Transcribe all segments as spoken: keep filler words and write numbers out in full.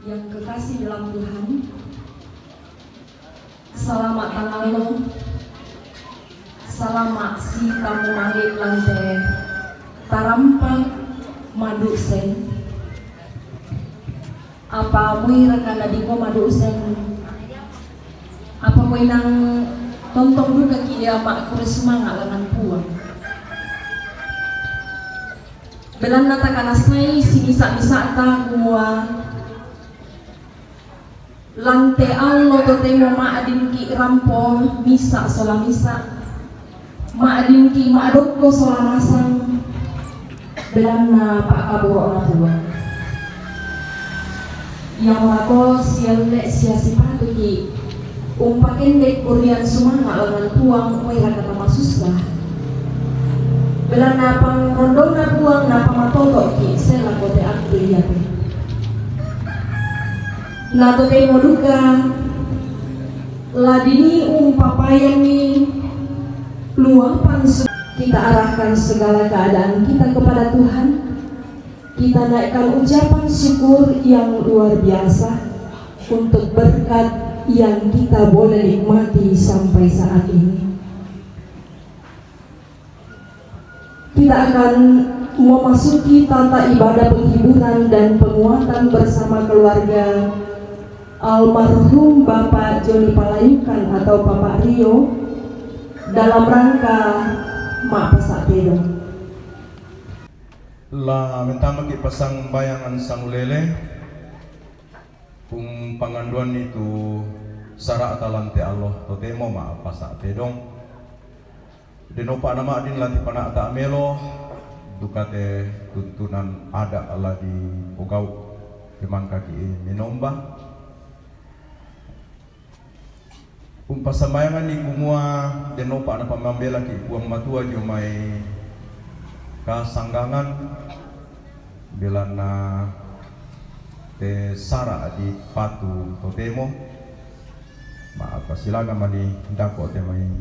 Yang kekasih dalam Tuhan, salama' tangalo, salama' si tamumali' lan te tarampa madusen. Apa muiraka nadi ko madusen? Apa muinang tontong duka ki' dia ma' kure sumanga' lanan Puang? Belanna takanasai si misa'-misa'ta kumua lan te allo totemo ma'adin ki' rampo misa' sola misa', ma'adin ki' ma'dokko sola nasang, belanna pa'kaboro'na Puang. Iamorato sialle' sia sipatu ki' umpakendek kurrian sumanga' lanan Puang, muiraka tamasussa. Belanna pangondonna Puang napamatoto' ki' selako te attu iate. Na totemo duka la dinii umpapayanni luapan su-, kita arahkan segala keadaan kita kepada Tuhan. Kita naikkan ucapan syukur yang luar biasa untuk berkat yang kita boleh nikmati sampai saat ini. Kita akan memasuki tata ibadah penghiburan dan penguatan bersama keluarga almarhum Bapak Joni Palayukan atau Bapak Rio dalam rangka ma'pasa' tedong. La mentamaki' pasambayangan sangulele, pung panganduanni tu sara'ta lan te allo totemo ma'pasa' tedong. Denopa nama'din la tipana'ta melo duka te tuntunan ada' la dipogau', temangkaki' minomba. Umpasambayanganni kumua denopa napamambelaki' Puang Matua dio mai kasanggangan, belanna te sara' dipatu totemo, ma'apasilaga mani dako' te mai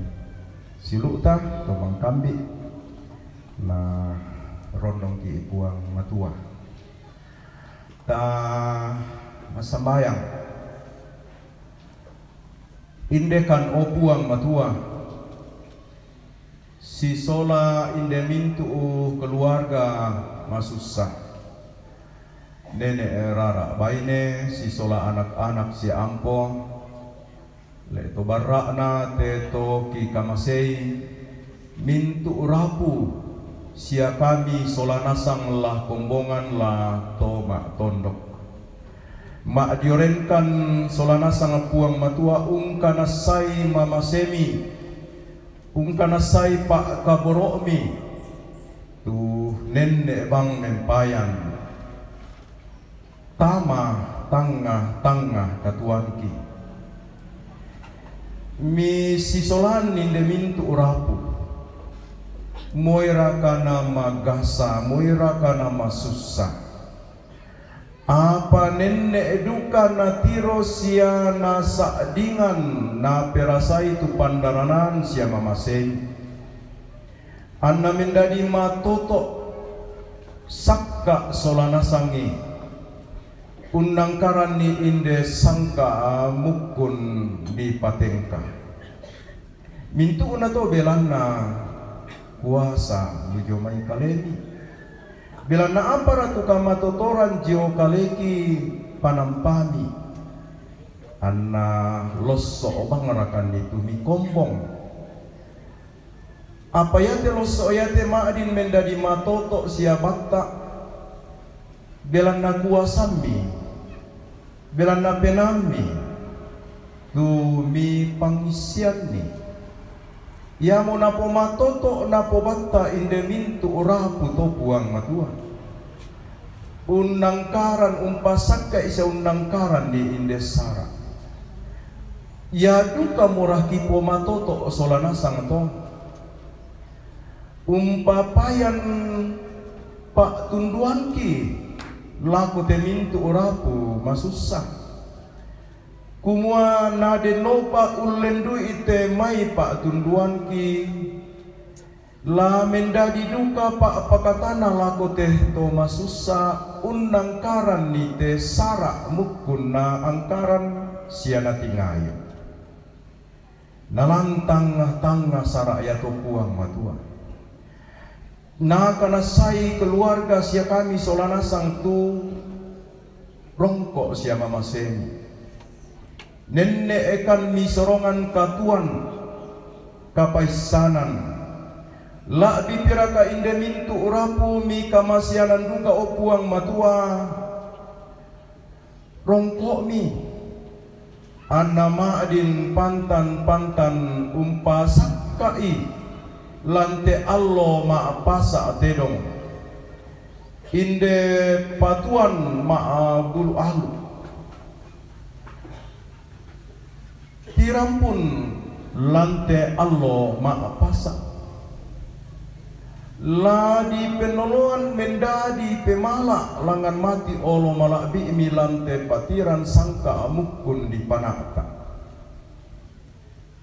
siulu'ta to mangkambi', na rondongki' Puang Matua. Ta massambayang. Indekan, o Puang Matua, sisola inde mintu' keluarga masussa, nene' rara baine, sisola anak-anak sia ampo, le' to barra'na te to kikamasei, mintu' rapu, sia kami sola nasang la kombongan la to ma'tondok. Ma'diorenkan sola nasang Puang Matua ungkanassai mamasemi, ungkanassai pa'kaboro'mi, tu nenne' bang mempayan tama tangnga-tangnga katuoangki. Misisolan inde mintu' rapu, moiraka namagasa, moiraka namasussa. Apa nenne' duka natiro sia nasa'dingan naperasai tu pandaranan sia mamasei. Anna mendadi matoto', sakka' sola nasangi, unnangkaranni inde sangka' mukkun dipatengka. Mintu'na to belanna kuasa dio mai kalemi. Belanna apara tu kamatotoran dio kaleki panampami, anna losso' bangrakanni tu mikombong. Apa iate losso' iate ma'din mendadi matoto' sia batta', belanna kuasammi, belanna penaammi, tu mipangissianni. Iamo napomatoto' napobatta' inde mintu' rapu to Puang Matua. Unnangkaran umpasakka'i sia unnangkaranni inde sara'. Ia duka mora kipomatoto' sola nasang to. Umpapayan pa'tunduangki lako te mintu' rapu masussa. Kumua nadennopa ullendu'i te mai pa'tunduangki, La mendadi duka pa'pakatana lako te to masussa unnangkaranni te sara' mukkunna angkaran sia natingayo. Nalantang-tangnga sara' ia to Puang Matua. Nakanassai keluarga sia kami sola nasang tu rongko' sia mamasemi. Nenne'kanmi sorongan katuoan kapaissanan. La'bi piraka inde mintu' rapu mikamaseanan duka, o Puang Matua, rongko'mi, anna ma'din pantan-pantan umpasakka'i lan te allo ma'pasa' tedong, inde patuoan ma'bulu alu. Tirampun lan te allo ma'pasa'. La dipennoloan mendadi pemala' langngan mati olo mala'bi'mi lan te patiran sangka' mukkun dipana'ta.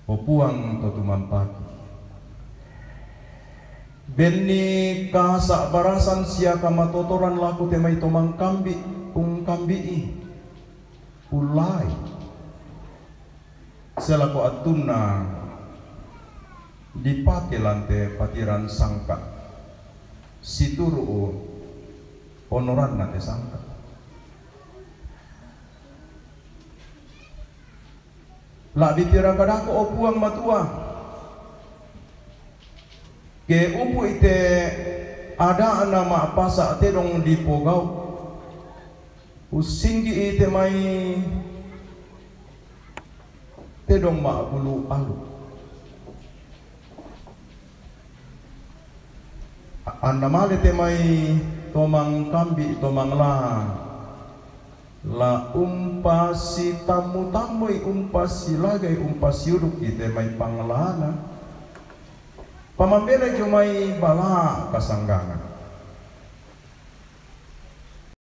O Puang to tumampaki, benni kasa'barasan sia kamatotoran lako te mai to mangkambi', ungkambi'i, ullai. Sia lako attunna dipake lan te patiran sangka', situru' onoranna te sangka'. La'bi piraka dako, o Puang Matua, ke upu'i te ada'na ma'pasa' tedong dipogau', ussinggi'i te mai tedong ma'bulu alu. Anna male te mai to mangkambi', to manglaa, la umpasitammu-tammui, umpasilagai, umpasiuduki te mai panglaana, pamambelai dio mai balaa kasanggangan.